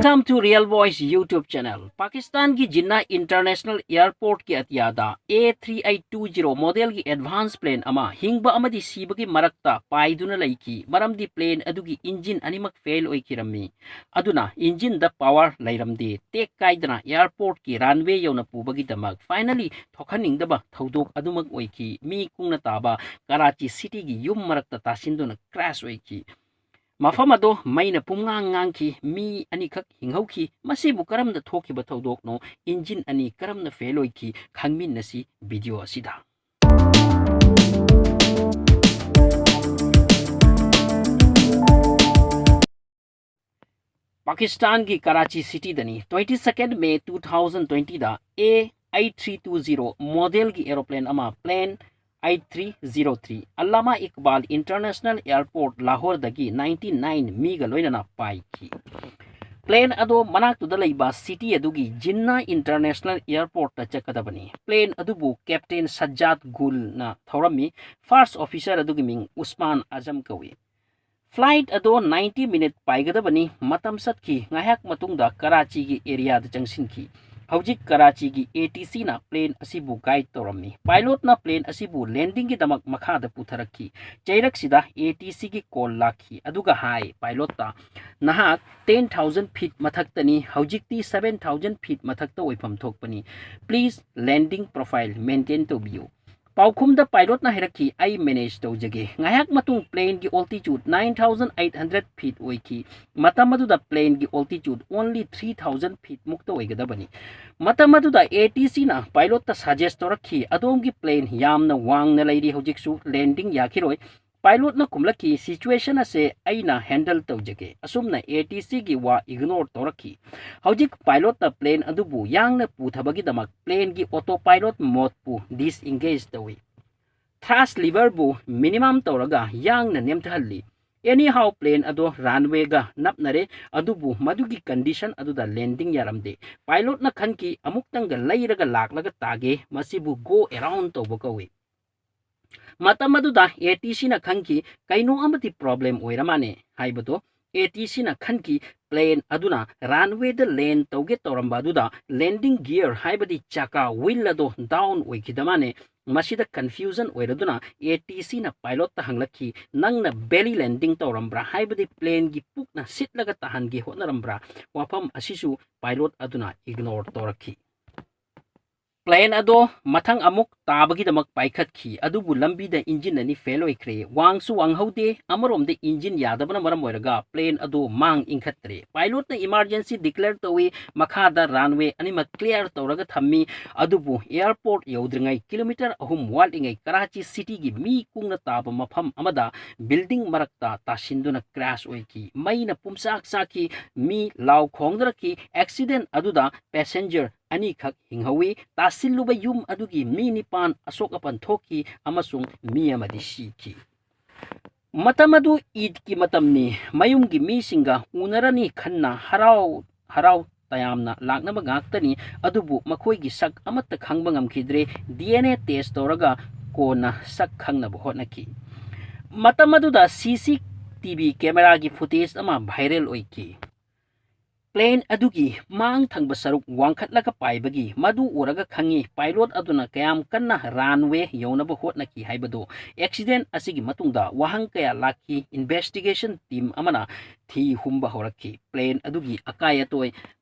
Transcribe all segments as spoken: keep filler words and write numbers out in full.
Welcome to Real Voice YouTube channel. ꯄꯥꯀꯤꯁꯇꯥꯟꯒꯤ Jinnah international ꯑꯦꯌꯔꯄꯣꯔꯠꯀꯤ ꯑꯇꯤꯌꯥꯗ A three eight two zero ꯃꯣꯗꯦꯜꯒꯤ ꯑꯦꯗꯚꯥꯟꯁ ꯄ꯭ꯂꯦꯟ ꯑꯃ ꯍꯤꯡꯕ ꯑꯃꯗꯤ ꯁꯤꯕꯒꯤ ꯃꯔꯛꯇ ꯄꯥꯏꯗꯨꯅ ꯂꯩꯈꯤ, ꯃꯔꯝꯗꯤ ꯄ꯭ꯂꯦꯟ ꯑꯗꯨꯒꯤ ꯏꯟꯖꯤꯟ ꯑꯅꯤꯃꯛ ꯐꯦꯜ ꯑꯣꯏꯈꯤꯔꯝꯃꯤ꯫ ꯑꯗꯨꯅ ꯏꯟꯖꯤꯟꯗ ꯄꯥꯋꯔ ꯂꯩꯔꯝꯗꯦ꯫ ꯇꯦꯛ ꯀꯥꯏꯗꯅ ꯑꯦꯌꯔꯄꯣꯔꯠꯀꯤ ꯔꯟꯋꯦ ꯌꯧꯅ ꯄꯨꯕꯒꯤꯗꯃꯛ ꯐꯥꯏꯅꯂꯤ ꯊꯣꯛꯍꯟꯅꯤꯡꯗꯕ ꯊꯧꯗꯣꯛ ꯑꯗꯨꯃꯛ ꯑꯣꯏꯈꯤ꯫ ꯃꯤ ꯀꯨꯡꯅ ꯇꯥꯕ ꯀꯔꯥꯆꯤ ꯁꯤꯇꯤꯒꯤ ꯌꯨꯝ ꯃꯔꯛꯇ ꯇꯥꯁꯤꯟꯗꯨꯅ ꯀ꯭ꯔꯦꯁ ꯑꯣꯏꯈꯤ꯫ ꯃꯐꯝ ꯑꯗꯣ ꯃꯩꯅ ꯄꯨꯝꯉꯥꯡ ꯉꯥꯡꯈꯤ꯫ ꯃꯤ ꯑꯅꯤꯈꯛ ꯍꯤꯡꯍꯧꯈꯤ꯫ ꯃꯁꯤꯕꯨ ꯀꯔꯝꯅ ꯊꯣꯛꯈꯤꯕ ꯊꯧꯗꯣꯛꯅꯣ? ꯏꯟꯖꯤꯟ ꯑꯅꯤ ꯀꯔꯝꯅ ꯐꯦꯜ ꯑꯣꯏꯈꯤ? ꯈꯪꯃꯤꯟꯅꯁꯤ ꯚꯤꯗꯤꯑꯣ ꯑꯁꯤꯗ꯫ ꯄꯥꯀꯤꯁꯇꯥꯟꯒꯤ ꯀꯔꯥꯆꯤ ꯁꯤꯇꯤꯗꯅꯤ, twenty second May two thousand twenty ꯗ A eight three two zero ꯃꯣꯗꯦꯜꯒꯤ ꯑꯦꯔꯣꯄ꯭ꯂꯦꯟ ꯑꯃ, plane eight three zero three, Allama Iqbal international airport ꯂꯥꯍꯣꯔꯗꯒꯤ ninety nine ꯃꯤꯒ ꯂꯣꯏꯅꯅ ꯄꯥꯏꯈꯤ꯫ ꯄ꯭ꯂꯦꯟ ꯑꯗꯣ ꯃꯅꯥꯛꯇꯨꯗ ꯂꯩꯕ ꯁꯤꯇꯤ ꯑꯗꯨꯒꯤ ꯖꯤꯟꯅꯥ ꯏꯟꯇꯔꯅꯦꯁꯅꯦꯜ ꯑꯦꯌꯔꯄꯣꯔꯠꯇ ꯆꯠꯀꯗꯕꯅꯤ꯫ ꯄ꯭ꯂꯦꯟ ꯑꯗꯨꯕꯨ ꯀꯦꯞꯇꯦꯟ ꯁꯖꯥꯗ ꯒꯨꯜꯅ ꯊꯧꯔꯝꯃꯤ꯫ ꯐꯥꯔꯁ ꯑꯣꯐꯤꯁꯔ ꯑꯗꯨꯒꯤ ꯃꯤꯡ ꯎꯁꯃꯥꯟ ꯑꯖꯝ ꯀꯧꯏ꯫ ꯐ꯭ꯂꯥꯏꯠ ꯑꯗꯣ ninety ꯃꯤꯅꯤꯠ ꯄꯥꯏꯒꯗꯕꯅꯤ꯫ ꯃꯇꯝ ꯆꯠꯈꯤ꯫ ꯉꯥꯏꯍꯥꯛ ꯃꯇꯨꯡꯗ ꯀꯔꯥꯆꯤꯒꯤ ꯑꯦꯔꯤꯌꯥꯗ ꯆꯪꯁꯤꯟꯈꯤ꯫ ꯍꯧꯖꯤꯛ ꯀꯔꯥꯆꯤꯒꯤ ꯑꯦ ꯇꯤ ꯁꯤꯅ ꯄ꯭ꯂꯦꯟ ꯑꯁꯤꯕꯨ ꯒꯥꯏꯗ ꯇꯧꯔꯝꯃꯤ꯫ ꯄꯥꯏꯂꯣꯠꯅ ꯄ꯭ꯂꯦꯟ ꯑꯁꯤꯕꯨ ꯂꯦꯟꯗꯤꯡꯒꯤꯗꯃꯛ ꯃꯈꯥꯗ ꯄꯨꯊꯔꯛꯈꯤ꯫ ꯆꯩꯔꯛꯁꯤꯗ ꯑꯦ ꯇꯤ ꯁꯤꯒꯤ ꯀꯣꯜ ꯂꯥꯛꯈꯤ, ꯑꯗꯨꯒ ꯍꯥꯏ ꯄꯥꯏꯂꯣꯠꯇ, "ꯅꯍꯥꯛ ten thousand feet ꯃꯊꯛꯇꯅꯤ, ꯍꯧꯖꯤꯛꯇꯤ seven thousand feet ꯃꯊꯛꯇ ꯑꯣꯏꯐꯝ ꯊꯣꯛꯄꯅꯤ꯫ Please landing profile maintain ꯇꯧꯕꯤꯌꯨ"꯫ ꯄꯥꯎꯈꯨꯝꯗ ꯄꯥꯏꯂꯣꯠꯅ ꯍꯥꯏꯔꯛꯈꯤ, "ꯑꯩ ꯃꯦꯅꯦꯖ ꯇꯧꯖꯒꯦ"꯫ ꯉꯥꯏꯍꯥꯛ ꯃꯇꯨꯡ ꯄ꯭ꯂꯦꯟꯒꯤ ꯑꯣꯜꯇꯤꯆꯨꯠ nine thousand eight hundred feet ꯑꯣꯏꯈꯤ꯫ ꯃꯇꯝ ꯑꯗꯨꯗ ꯄ꯭ꯂꯦꯟꯒꯤ ꯑꯣꯜꯇꯤꯆꯨꯠ only three thousand feet ꯃꯨꯛꯇ ꯑꯣꯏꯒꯗꯕꯅꯤ꯫ ꯃꯇꯝ ꯑꯗꯨꯗ ꯑꯦ ꯇꯤ ꯁꯤꯅ ꯄꯥꯏꯂꯣꯠꯇ ꯁꯖꯦꯁ ꯇꯧꯔꯛꯈꯤ, "ꯑꯗꯣꯝꯒꯤ ꯄ꯭ꯂꯦꯟ ꯌꯥꯝꯅ ꯋꯥꯡꯅ ꯂꯩꯔꯤ, ꯍꯧꯖꯤꯛꯁꯨ ꯂꯦꯟꯗꯤꯡ ꯌꯥꯈꯤꯔꯣꯏ"꯫ ꯄꯥꯏꯂꯣꯠꯅ ꯈꯨꯝꯂꯛꯈꯤ, "ꯁꯤꯆꯨꯋꯦꯁꯟ ꯑꯁꯦ ꯑꯩꯅ ꯍꯦꯟꯗꯜ ꯇꯧꯖꯒꯦ"꯫ ꯑꯁꯨꯝꯅ ꯑꯦ ꯇꯤ ꯁꯤꯒꯤ ꯋꯥ ꯏꯒꯅꯣꯔ ꯇꯧꯔꯛꯈꯤ꯫ ꯍꯧꯖꯤꯛ ꯄꯥꯏꯂꯣꯠꯅ ꯄ꯭ꯂꯦꯟ ꯑꯗꯨꯕꯨ ꯌꯥꯡꯅ ꯄꯨꯊꯕꯒꯤꯗꯃꯛ ꯄ꯭ꯂꯦꯟꯒꯤ ꯑꯣꯇꯣ ꯄꯥꯏꯂꯣꯠ ꯃꯣꯗꯄꯨ ꯗꯤꯁꯏꯡꯒꯦꯖ ꯇꯧꯏ꯫ ꯊ꯭ꯔꯥꯁ ꯂꯤꯚꯔꯕꯨ ꯃꯤꯅꯤꯃꯝ ꯇꯧꯔꯒ ꯌꯥꯡꯅ ꯅꯦꯝꯊꯍꯜꯂꯤ꯫ ꯑꯦꯅꯤꯍꯥꯎ, ꯄ꯭ꯂꯦꯟ ꯑꯗꯣ ꯔꯟꯋꯦꯒ ꯅꯞꯅꯔꯦ, ꯑꯗꯨꯕꯨ ꯃꯗꯨꯒꯤ ꯀꯟꯗꯤꯁꯟ ꯑꯗꯨꯗ ꯂꯦꯟꯗꯤꯡ ꯌꯥꯔꯝꯗꯦ꯫ ꯄꯥꯏꯂꯣꯠꯅ ꯈꯟꯈꯤ, "ꯑꯃꯨꯛꯇꯪꯒ ꯂꯩꯔꯒ ꯂꯥꯛꯂꯒ ꯇꯥꯒꯦ, ꯃꯁꯤꯕꯨ ꯒꯣ ꯑꯦꯔꯥꯎꯟ ꯇꯧꯕ ꯀꯧꯏ"꯫ ꯃꯇꯝ ꯑꯗꯨꯗ ꯑꯦ ꯇꯤ ꯁꯤꯅ ꯈꯪꯈꯤ, ꯀꯩꯅꯣ ꯑꯃꯗꯤ ꯄ꯭ꯔꯣꯕ꯭ꯂꯦꯝ ꯑꯣꯏꯔ ꯃꯥꯅꯦ ꯍꯥꯏꯕꯗꯣ꯫ ATCꯅ ꯈꯟꯈꯤ, plane ꯑꯗꯨꯅ runwayꯗ land ꯇꯧꯒꯦ ꯇꯧꯔꯝꯕ ꯑꯗꯨꯗ landing gear ꯍꯥꯏꯕꯗꯤ ꯆꯀꯥ wheel ꯑꯗꯣ down ꯑꯣꯏꯈꯤꯗ ꯃꯥꯅꯦ꯫ ꯃꯁꯤꯗ confusion ꯑꯣꯏꯔꯗꯨꯅ ATCꯅ pilotꯇ ꯍꯪꯂꯛꯈꯤ, "ꯅꯪꯅ belly landing ꯇꯧꯔꯝꯕ꯭ꯔꯥ? ꯍꯥꯏꯕꯗꯤ planeꯒꯤ ꯄꯨꯛꯅ ꯁꯤꯠꯂꯒ ꯇꯥꯍꯟꯒꯦ ꯍꯣꯠꯅꯔꯝꯕ꯭ꯔꯥ?" ꯋꯥꯐꯝ ꯑꯁꯤꯁꯨ pilot ꯑꯗꯨꯅ ignore ꯇꯧꯔꯛꯈꯤ꯫ Plane ꯑꯗꯣ ꯃꯊꯪ ꯑꯃꯨꯛ ꯇꯥꯕꯒꯤꯗꯃꯛ ꯄꯥꯏꯈꯠꯈꯤ, ꯑꯗꯨꯕꯨ ꯂꯝꯕꯤꯗ engine ꯑꯅꯤ fail ꯑꯣꯏꯈ꯭ꯔꯦ꯫ ꯋꯥꯡꯁꯨ ꯋꯥꯡꯍꯧꯗꯦ, ꯑꯃꯔꯣꯝꯗ engine ꯌꯥꯗꯕꯅ ꯃꯔꯝ ꯑꯣꯏꯔꯒ plane ꯑꯗꯨ ꯃꯥꯡ ꯏꯟꯈꯠꯇ꯭ꯔꯦ꯫ Pilotꯅ emergency declare ꯇꯧꯏ, ꯃꯈꯥꯗ runway ꯑꯅꯤꯃꯛ clear ꯇꯧꯔꯒ ꯊꯝꯃꯤ, ꯑꯗꯨꯕꯨ airport ꯌꯧꯗ꯭ꯔꯤꯉꯩ, kilometre ꯑꯍꯨꯝ ꯋꯥꯠꯂꯤꯉꯩ ꯀꯔꯥꯆꯤ cityꯒꯤ ꯃꯤ ꯀꯨꯡꯅ ꯇꯥꯕ ꯃꯐꯝ ꯑꯃꯗ building ꯃꯔꯛꯇ ꯇꯥꯁꯤꯟꯗꯨꯅ crash ꯑꯣꯏꯈꯤ꯫ ꯃꯩꯅ ꯄꯨꯝꯆꯥꯛ ꯆꯥꯛꯈꯤ, ꯃꯤ ꯂꯥꯎ ꯈꯣꯡꯅꯔꯛꯈꯤ꯫ Accident ꯑꯗꯨꯗ passenger ꯑꯅꯤꯈꯛ ꯍꯤꯡꯍꯧꯏ꯫ ꯇꯥꯁꯤꯜꯂꯨꯕ ꯌꯨꯝ ꯑꯗꯨꯒꯤ ꯃꯤ ꯅꯤꯄꯥꯟ ꯑꯁꯣꯛ ꯑꯄꯟ ꯊꯣꯛꯈꯤ ꯑꯃꯁꯨꯡ ꯃꯤ ꯑꯃꯗꯤ ꯁꯤꯈꯤ꯫ ꯃꯇꯝ ꯑꯗꯨ ꯏꯗꯀꯤ ꯃꯇꯝꯅꯤ꯫ ꯃꯌꯨꯝꯒꯤ ꯃꯤꯁꯤꯡꯒ ꯎꯅꯔꯅꯤ ꯈꯟꯅ ꯍꯔꯥꯎ ꯍꯔꯥꯎ ꯇꯌꯥꯝꯅ ꯂꯥꯛꯅꯕ ꯉꯥꯛꯇꯅꯤ, ꯑꯗꯨꯕꯨ ꯃꯈꯣꯏꯒꯤ ꯁꯛ ꯑꯃꯠꯇ ꯈꯪꯕ ꯉꯝꯈꯤꯗ꯭ꯔꯦ꯫ DNA test ꯇꯧꯔꯒ ꯀꯣꯟꯅ ꯁꯛ ꯈꯪꯅꯕ ꯍꯣꯠꯅꯈꯤ꯫ ꯃꯇꯝ ꯑꯗꯨꯗ CCTV cameraꯒꯤ footage ꯑꯃ viral ꯑꯣꯏꯈꯤ꯫ Plane ꯑꯗꯨꯒꯤ ꯃꯥꯡ ꯊꯪꯕ ꯁꯔꯨꯛ ꯋꯥꯡꯈꯠꯂꯒ ꯄꯥꯏꯕꯒꯤ ꯃꯗꯨ ꯎꯔꯒ ꯈꯪꯉꯤ, pilot ꯑꯗꯨꯅ ꯀꯌꯥꯝ ꯀꯟꯅ runway ꯌꯧꯅꯕ ꯍꯣꯠꯅꯈꯤ ꯍꯥꯏꯕꯗꯨ꯫ Accident ꯑꯁꯤꯒꯤ ꯃꯇꯨꯡꯗ ꯋꯥꯍꯪ ꯀꯌꯥ ꯂꯥꯛꯈꯤ꯫ Investigation team ꯑꯃꯅ ꯊꯤ ꯍꯨꯝꯕ ꯍꯧꯔꯛꯈꯤ꯫ Plane ꯑꯗꯨꯒꯤ ꯑꯀꯥꯏ ꯑꯇꯣꯏ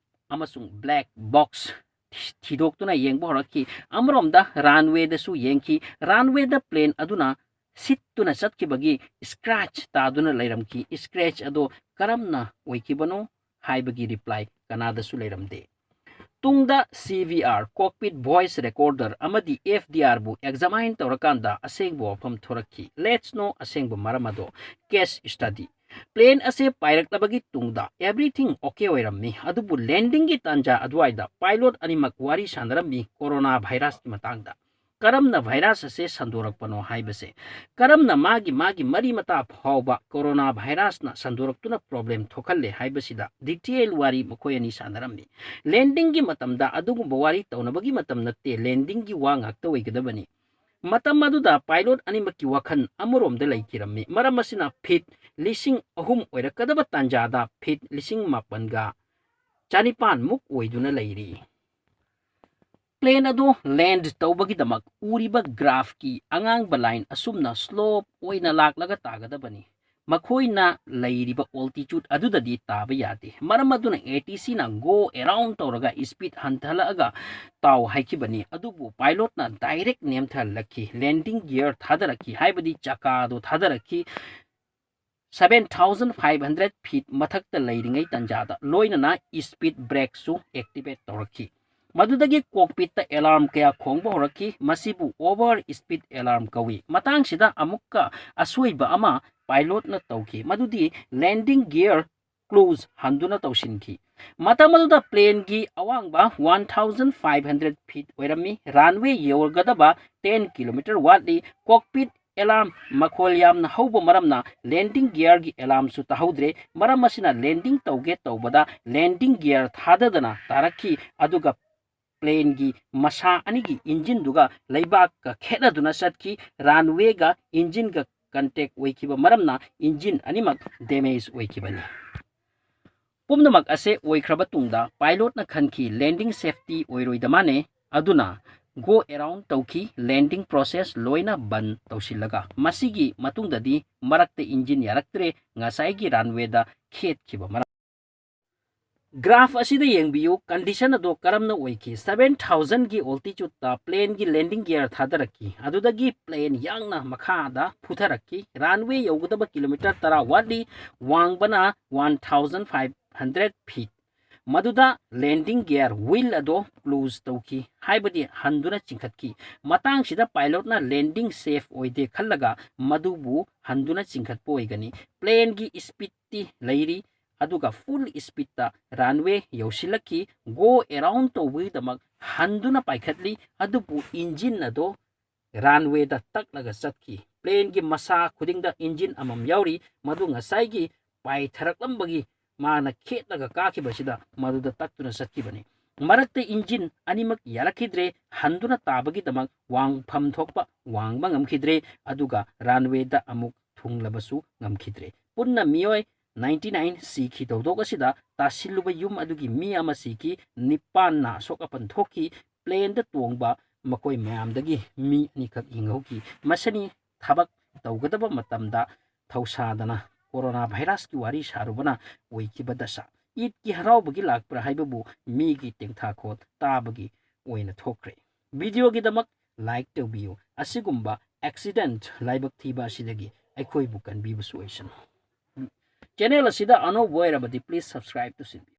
ꯑꯃꯁꯨꯡ black box ꯊꯤꯗꯣꯛꯇꯨꯅ ꯌꯦꯡꯕ ꯍꯧꯔꯛꯈꯤ꯫ ꯑꯃꯔꯣꯝꯗ runwayꯗꯁꯨ ꯌꯦꯡꯈꯤ꯫ Runwayꯗ plane ꯑꯗꯨꯅ ꯁꯤꯠꯇꯨꯅ ꯆꯠꯈꯤꯕꯒꯤ scratch ꯇꯥꯗꯨꯅ ꯂꯩꯔꯝꯈꯤ꯫ Scratch ꯑꯗꯣ ꯀꯔꯝꯅ ꯑꯣꯏꯈꯤꯕꯅꯣ ꯍꯥꯏꯕꯒꯤ reply ꯀꯅꯥꯗꯁꯨ ꯂꯩꯔꯝꯗꯦ꯫ ꯇꯨꯡꯗ CVR, cockpit voice recorder ꯑꯃꯗꯤ FDRꯕꯨ examine ꯇꯧꯔꯀꯥꯟꯗ ꯑꯁꯦꯡꯕ ꯋꯥꯐꯝ ꯊꯣꯔꯛꯈꯤ꯫ Let's know ꯑꯁꯦꯡꯕ ꯃꯔꯝ ꯑꯗꯣ꯫ Case study꯫ Plane ꯑꯁꯦ ꯄꯥꯏꯔꯛꯂꯕꯒꯤ ꯇꯨꯡꯗ everything okay ꯑꯣꯏꯔꯝꯃꯤ, ꯑꯗꯨꯕꯨ landingꯒꯤ ꯇꯥꯟꯖꯥ ꯑꯗꯨꯋꯥꯏꯗ pilot ꯑꯅꯤꯃꯛ ꯋꯥꯔꯤ ꯁꯥꯟꯅꯔꯝꯃꯤ corona virusꯀꯤ ꯃꯇꯥꯡꯗ꯫ ꯀꯔꯝꯅ virus ꯑꯁꯦ ꯁꯟꯗꯣꯔꯛꯄꯅꯣ ꯍꯥꯏꯕꯁꯦ, ꯀꯔꯝꯅ ꯃꯥꯒꯤ ꯃꯥꯒꯤ ꯃꯔꯤ ꯃꯇꯥ ꯐꯥꯎꯕ corona virusꯅ ꯁꯟꯗꯣꯔꯛꯇꯨꯅ problem ꯊꯣꯛꯍꯜꯂꯦ ꯍꯥꯏꯕꯁꯤꯗ detail ꯋꯥꯔꯤ ꯃꯈꯣꯏ ꯑꯅꯤ ꯁꯥꯟꯅꯔꯝꯃꯤ꯫ Landingꯒꯤ ꯃꯇꯝꯗ ꯑꯗꯨꯒꯨꯝꯕ ꯋꯥꯔꯤ ꯇꯧꯅꯕꯒꯤ ꯃꯇꯝ ꯅꯠꯇꯦ, landingꯒꯤ ꯋꯥ ꯉꯥꯛꯇ ꯑꯣꯏꯒꯗꯕꯅꯤ꯫ ꯃꯇꯝ ꯑꯗꯨꯗ pilot ꯑꯅꯤꯃꯛꯀꯤ ꯋꯥꯈꯜ ꯑꯃꯔꯣꯝꯗ ꯂꯩꯈꯤꯔꯝꯃꯤ꯫ ꯃꯔꯝ ꯑꯁꯤꯅ feet ꯂꯤꯁꯤꯡ ꯑꯍꯨꯝ ꯑꯣꯏꯔꯛꯀꯗꯕ ꯇꯥꯟꯖꯥꯗ feet ꯂꯤꯁꯤꯡ ꯃꯥꯄꯟꯒ ꯆꯅꯤꯄꯥꯟꯃꯨꯛ ꯑꯣꯏꯗꯨꯅ ꯂꯩꯔꯤ꯫ Plane ꯑꯗꯨ land ꯇꯧꯕꯒꯤꯗꯃꯛ ꯎꯔꯤꯕ graphꯀꯤ ꯑꯉꯥꯡꯕ line ꯑꯁꯨꯝꯅ slope ꯑꯣꯏꯅ ꯂꯥꯛꯂꯒ ꯇꯥꯒꯗꯕꯅꯤ꯫ ꯃꯈꯣꯏꯅ ꯂꯩꯔꯤꯕ altitude ꯑꯗꯨꯗꯗꯤ ꯇꯥꯕ ꯌꯥꯗꯦ꯫ ꯃꯔꯝ ꯑꯗꯨꯅ ATCꯅ go around ꯇꯧꯔꯒ speed ꯍꯟꯊꯍꯜꯂꯛꯑꯒ ꯇꯥꯎ ꯍꯥꯏꯈꯤꯕꯅꯤ꯫ ꯑꯗꯨꯕꯨ pilotꯅ direct ꯅꯦꯝꯊꯍꯜꯂꯛꯈꯤ꯫ Landing gear ꯊꯥꯗꯔꯛꯈꯤ, ꯍꯥꯏꯕꯗꯤ ꯆꯀꯥꯗꯨ ꯊꯥꯗꯔꯛꯈꯤ꯫ Seven thousand five hundred feet ꯃꯊꯛꯇ ꯂꯩꯔꯤꯉꯩ ꯇꯥꯟꯖꯥꯗ, ꯂꯣꯏꯅꯅ speed brakeꯁꯨ activate ꯇꯧꯔꯛꯈꯤ꯫ ꯃꯗꯨꯗꯒꯤ cockpitꯇ alarm ꯀꯌꯥ ꯈꯣꯡꯕ ꯍꯧꯔꯛꯈꯤ꯫ ꯃꯁꯤꯕꯨ over speed alarm ꯀꯧꯏ꯫ ꯃꯇꯥꯡꯁꯤꯗ ꯑꯃꯨꯛꯀ ꯑꯁꯣꯏꯕ ꯑꯃ pilotꯅ ꯇꯧꯈꯤ, ꯃꯗꯨꯗꯤ landing gear clutch ꯍꯟꯗꯨꯅ ꯇꯧꯁꯤꯟꯈꯤ꯫ ꯃꯇꯝ ꯑꯗꯨꯗ planeꯒꯤ ꯑꯋꯥꯡꯕ one thousand five hundred feet ꯑꯣꯏꯔꯝꯃꯤ꯫ Runway ꯌꯧꯔꯒꯗꯕ ten kilometer ꯋꯥꯠꯂꯤ꯫ Cockpit alarm ꯃꯈꯣꯜ ꯌꯥꯝꯅ ꯍꯧꯕ ꯃꯔꯝꯅ landing gearꯒꯤ alarmꯁꯨ ꯇꯥꯍꯧꯗ꯭ꯔꯦ꯫ ꯃꯔꯝ ꯑꯁꯤꯅ landing ꯇꯧꯒꯦ ꯇꯧꯕꯗ landing gear ꯊꯥꯗꯗꯅ ꯇꯥꯔꯛꯈꯤ꯫ ꯑꯗꯨꯒ planeꯒꯤ ꯃꯁꯥ ꯑꯅꯤꯒꯤ engineꯗꯨꯒ ꯂꯩꯕꯥꯛꯀ ꯈꯦꯠꯅꯗꯨꯅ ꯆꯠꯈꯤ꯫ Runwayꯒ engineꯒ contact ꯑꯣꯏꯈꯤꯕ ꯃꯔꯝꯅ engine ꯑꯅꯤꯃꯛ damage ꯑꯣꯏꯈꯤꯕꯅꯤ꯫ ꯄꯨꯝꯅꯃꯛ ꯑꯁꯦ ꯑꯣꯏꯈ꯭ꯔꯕ ꯇꯨꯡꯗ pilotꯅ ꯈꯟꯈꯤ, landing safety ꯑꯣꯏꯔꯣꯏꯗꯃꯥꯅꯦ꯫ ꯑꯗꯨꯅ go around ꯇꯧꯈꯤ꯫ Landing process ꯂꯣꯏꯅ ꯕꯟ ꯇꯧꯁꯤꯜꯂꯒ꯫ ꯃꯁꯤꯒꯤ ꯃꯇꯨꯡꯗꯗꯤ ꯃꯔꯛꯇ engine ꯌꯥꯔꯛꯇ꯭ꯔꯦ, ꯉꯁꯥꯏꯒꯤ runwayꯗ ꯈꯦꯠꯈꯤꯕ ꯃꯔꯝ꯫ Graph ꯑꯁꯤꯗ ꯌꯦꯡꯕꯤꯌꯨ, condition ꯑꯗꯨ ꯀꯔꯝꯅ ꯑꯣꯏꯈꯤ꯫ Seven thousandꯒꯤ altitudeꯇ planeꯒꯤ landing gear ꯊꯥꯗꯔꯛꯈꯤ꯫ ꯑꯗꯨꯗꯒꯤ plane ꯌꯥꯡꯅ ꯃꯈꯥꯗ ꯐꯨꯊꯔꯛꯈꯤ꯫ Runway ꯌꯧꯒꯗꯕ kilometer ꯇꯔꯥ ꯋꯥꯠꯂꯤ꯫ ꯋꯥꯡꯕꯅ one thousand five hundred feet꯫ ꯃꯗꯨꯗ landing gear wheel ꯑꯗꯨ clutch ꯇꯧꯈꯤ, ꯍꯥꯏꯕꯗꯤ ꯍꯟꯗꯨꯅ ꯆꯤꯡꯈꯠꯈꯤ꯫ ꯃꯇꯥꯡꯁꯤꯗ pilotꯅ landing safe ꯑꯣꯏꯗꯦ ꯈꯜꯂꯒ ꯃꯗꯨꯕꯨ ꯍꯟꯗꯨꯅ ꯆꯤꯡꯈꯠꯄ ꯑꯣꯏꯒꯅꯤ꯫ Planeꯒꯤ speedꯇꯤ ꯂꯩꯔꯤ, ꯑꯗꯨꯒ full speedꯇ runway ꯌꯧꯁꯤꯜꯂꯛꯈꯤ꯫ Go around ꯇꯧꯕꯒꯤꯗꯃꯛ ꯍꯟꯗꯨꯅ ꯄꯥꯏꯈꯠꯂꯤ, ꯑꯗꯨꯕꯨ engine ꯑꯗꯨ runwayꯗ ꯇꯛꯂꯒ ꯆꯠꯈꯤ꯫ Planeꯒꯤ ꯃꯁꯥ ꯈꯨꯗꯤꯡꯗ engine ꯑꯃꯃꯝ ꯌꯥꯎꯔꯤ, ꯃꯗꯨ ꯉꯁꯥꯏꯒꯤ ꯄꯥꯏꯊꯔꯛꯂꯝꯕꯒꯤ ꯃꯥꯅ ꯈꯦꯠꯂꯒ ꯀꯥꯈꯤꯕꯁꯤꯗ ꯃꯗꯨꯗ ꯇꯛꯇꯨꯅ ꯆꯠꯈꯤꯕꯅꯤ꯫ ꯃꯔꯛꯇ ꯏꯟꯖꯤꯟ ꯑꯅꯤꯃꯛ ꯌꯥꯔꯛꯈꯤꯗ꯭ꯔꯦ, ꯍꯟꯗꯨꯅ ꯇꯥꯕꯒꯤꯗꯃꯛ ꯋꯥꯡꯐꯝ ꯊꯣꯛꯄ ꯋꯥꯡꯕ ꯉꯝꯈꯤꯗ꯭ꯔꯦ, ꯑꯗꯨꯒ ꯔꯟꯋꯦꯗ ꯑꯃꯨꯛ ꯊꯨꯡꯂꯕꯁꯨ ꯉꯝꯈꯤꯗ꯭ꯔꯦ꯫ ꯄꯨꯟꯅ ꯃꯤꯑꯣꯏ ninety nine ꯁꯤꯈꯤ꯫ ꯊꯧꯗꯣꯛ ꯑꯁꯤꯗ ꯇꯥꯁꯤꯜꯂꯨꯕ ꯌꯨꯝ ꯑꯗꯨꯒꯤ ꯃꯤ ꯑꯃ ꯁꯤꯈꯤ, ꯅꯤꯄꯥꯟꯅ ꯑꯁꯣꯛ ꯑꯄꯟ ꯊꯣꯛꯈꯤ꯫ Planeꯗ ꯇꯣꯡꯕ ꯃꯈꯣꯏ ꯃꯌꯥꯝꯗꯒꯤ ꯃꯤ ꯑꯅꯤꯈꯛ ꯍꯤꯡꯍꯧꯈꯤ꯫ ꯃꯁꯤꯅꯤ ꯊꯕꯛ ꯇꯧꯒꯗꯕ ꯃꯇꯝꯗ ꯊꯧꯁꯥꯗꯅ ꯀꯣꯔꯣꯅꯥ ꯚꯥꯏꯔꯁꯀꯤ ꯋꯥꯔꯤ ꯁꯥꯔꯨꯕꯅ ꯑꯣꯏꯈꯤꯕ ꯗꯁꯥ꯫ ꯏꯗꯀꯤ ꯍꯔꯥꯎꯕꯒꯤ ꯂꯥꯛꯄ꯭ꯔꯥ ꯍꯥꯏꯕꯕꯨ ꯃꯤꯒꯤ ꯇꯦꯡꯊꯥꯈꯣꯜ ꯇꯥꯕꯒꯤ ꯑꯣꯏꯅ ꯊꯣꯛꯈ꯭ꯔꯦ꯫ Videoꯒꯤꯗꯃꯛ like ꯇꯧꯕꯤꯌꯨ꯫ ꯑꯁꯤꯒꯨꯝꯕ accident, ꯂꯥꯏꯕꯛ ꯊꯤꯕ ꯑꯁꯤꯗꯒꯤ ꯑꯩꯈꯣꯏꯕꯨ ꯀꯟꯕꯤꯕꯁꯨ ꯑꯣꯏꯁꯅꯨ꯫ Channel ꯑꯁꯤꯗ ꯑꯅꯧꯕ ꯑꯣꯏꯔꯕꯗꯤ please subscribe ꯇꯧꯁꯤꯟꯕꯤꯌꯨ꯫